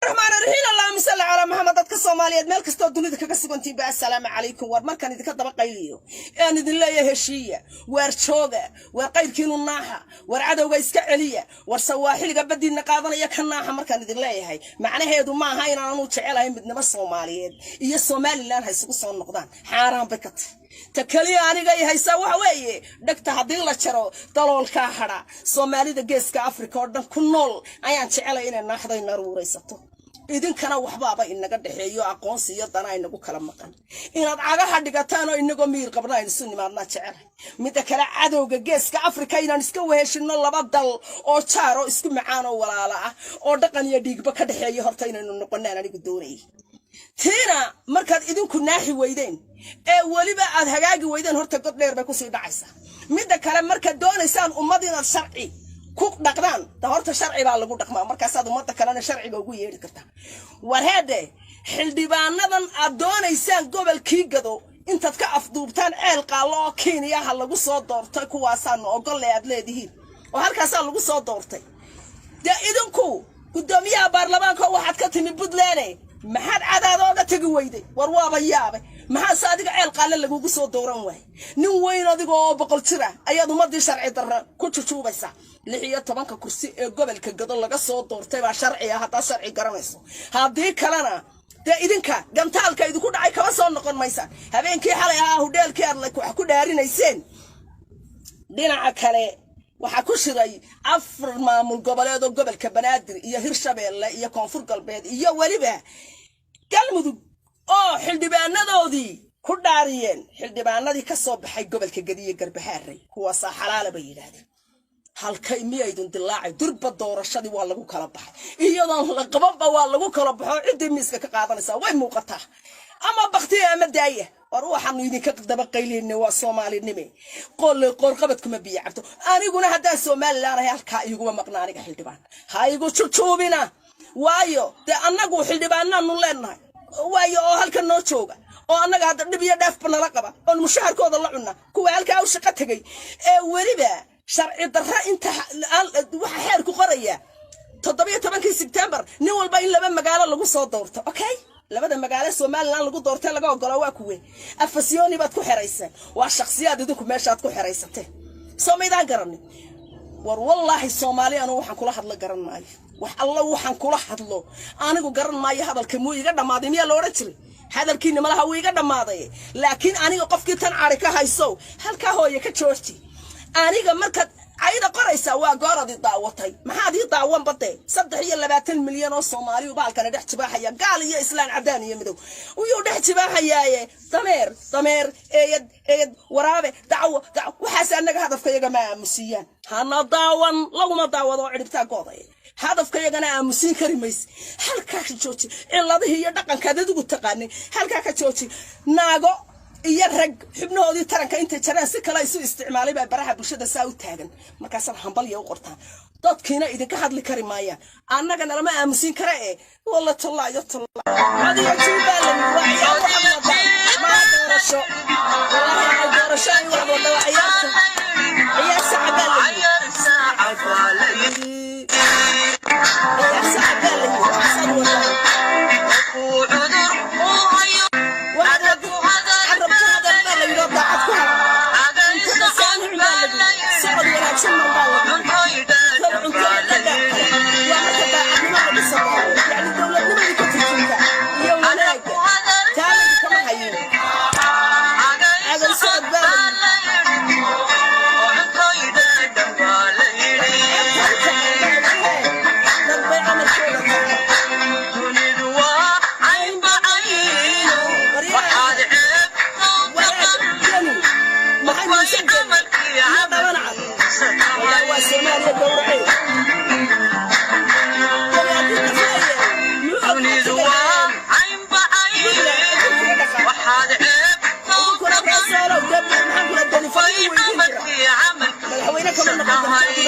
Raxmaan raxiim. Allahuma salli calaa Maxamed. Dadka Soomaaliyeed meel kastoo dunida kaga sugantiinba, assalaamu calaykum. War markaan idinka daba qayliyo ean idin leeyahay heshiiya, waar jooga, waar qayrkiinu naaxa, waar cadowga iska celiya, war sawaaxiliga badiinna qaadanaya ka naaxa, markaan idin leeyahay, macnaheedu maaha inaan anu jecelahay midnimo Soomaaliyeed iyo Somaliland ha isugu soo noqdaan. Xaaraan bay ka tahay. Ta keliya aniga i haysaa waxa weeye, dhegta haddii la jaro daloolkaa hadha. Soomaalida Geeska Afrika oo dhan ku nool ayaan jecelay inay naaxday naruuraysato. Idinkana waxbaaba inaga dhexeeyo, aqoonsi iyo dana inagu kala maqan. Inaad cagaha dhigataan oo inagoo miyir qabna aynu isu nimaadnaa jecelahay. Midda kale, cadowga Geeska Afrika inaan iska weheshino, laba dal oo jaar oo isku macaan oo walaala ah oo dhaqan iyo dhiigba ka dhexeeya horta inaynu noqonaan anigu doonayay. Tiina markaad idinku naaxi weydeen ee weliba aad hagaagi weydeen, horta god dheer bay kusii dhacaysaa. Midda kale, markaad doonaysaan ummad inaad sharci ku dhaqdaan, da horta sharci baa lagu dhaqmaa, markaasaad ummadda kalena sharciga ugu yeedhi kartaa. Warheedhe, xildhibaanadan aad doonaysaan gobolkii Gado intaad ka afduubtaan Ceel Qaallo oo Keniyaha lagu soo doortay, kuwaasaanu ogolle aad leedihiin oo halkaasaa lagu soo doortay. Dee idinku guddoomiyaha baarlamaanka waxaad ka timi Puntland, maxaad Cadaada oga tegi weyday? War waaba yaabay, maxaase adiga Ceel Qaalle lagugu soo dooran waayay? Nin weyn adiga oo 100 jir ah ayaad ummaddii sharci darra ku jujuubaysaa. 16-ka kursi ee gobolka Gado laga soo doortay baa sharci ah haddaad sharci garanayso. Haddii kalena dee idinka gantaalka idinku dhacay kama soo noqon maysaan. Habeenkii xalay ahaa hudheelkii aad wax ku dhaarinayseen, dhinaca kale waxaa ku shiray afar maamul goboleed oo gobolka Banaadir iyo Hirshabeelle iyo Koonfur Galbeed iyo weliba Galmudug, oo xildhibaanadoodii ku dhaariyeen xildhibaanadii ka soo baxay gobolka Gadiyo Garbahaarey. Kuwaasaa xalaala bay yidhaahdeen. Halkay miyaydun dilaacay? Durba doorashadii waa lagu kala baxay, iyadoon la qabanba waa lagu kala baxo. Ciddii miiska ka qaadanaysaa way muuqataa, ama baktiya ama daaya. War waxaanu idinka daba qaylayna waa Soomaalinime. Qolle qoorqabadkuma biyo cabto. Aniguna haddaan Somaliland ahay, halkaa iguma maqna aniga xildhibaan. Ha igu jujuubina, waayo dee annagu xildhibaanaanu leenahay, waayo oo halkan noo jooga oo annaga hadda dhib iyo dheefba nala qaba oon mushaharkooda la cunna. Kuwa halkaa u shaqo tegay ee weliba sharci darra inta waxa xeerku qoraya 17-kii Sebtembar nin walba in laba magaalo lagu soo doorto. Okay, labada magaalo Somaliland lagu doortay laga ogolaa waa kuwe? Afasyooni baad ku xerayseen. Waa shakhsiyaad idinku meeshaad ku xeraysateen, soo maydaan garanin? War wallaahi, Soomaali anugu waxaan kula hadlo garan maayo. Wax alla waxaan kula hadlo anigu garan maayo. Hadalka muu iga dhammaaday? Miyaa la odhan jiray hadalkiina malaha wuu iga dhammaaday? Laakiin aniga qofkii tan cari ka hayso, halkaa hooye ka jooji. Aniga markaad cayda qoraysaa waa gooradii daawatay. Maxaad ii daawan bade? 23 milyan oo Soomaaliyu baalkana dhex jibaaxaya, gaal iyo islaan, caddaan iyo midow uyuu dhex jibaaxayaaye. Dameer dameer, eeyad eeyad, waraabe dacwo dacwo, waxaas annaga hadafka ma aamusiiyaan. Hana daawan, laguma daawado oo cidhibtaa gooday. Hadafka yagana aamusiin kari mayse. Halkaa ka jooji ciladihii iyo dhaqankaad adigu taqaanay. Halkaa ka jooji. Naago iyo rag xubnahoodii taranka intay jareen si kale isu isticmaalay baa baraha bulshada saa u taagan. Markaasaad hambalya u qortaan, dadkiina idinka hadli kari maayaan. Annaga nalama aamusiin kara ee walla tollaayo tolla. Codiyo Jubbaland waa ciyaar waxaad wadaan, maa doorasho. Wallahi ay doorasho ay waxaad waddaa waa ciyaarta. Ciyaar saca baa la yidhi, ciyaar saca baa la yidhi. Waxaasaad wadaan. Waxaad wadda carab ku hadal baa la yidhi oo daacad ku hadal. Cuntada saani cun baa la yidhi, socod wanaagsan mar baa la yidhi, cuntada cuntada dhadhaa kale waa marka daacadnimo lagu sameeyo, yacni dowladnimadii ka turjunta iyo wanaagga taaladi kama hayin. Cagal socod baa la yidhi. Ceebta u taqaanaa, dad bay camalkooda tahay. Waryaha wanaag maxay muuse geli iyo dhaban cad walaa waa Soomaaliya gowracee. Deni haddii daflaya muxuu ku tagay Puntland kaga dhaqaaq? Idinkuna reesoolow dee maxaan kula Deni fadhiin weydiin jira, madaxweyne kama noqon karto.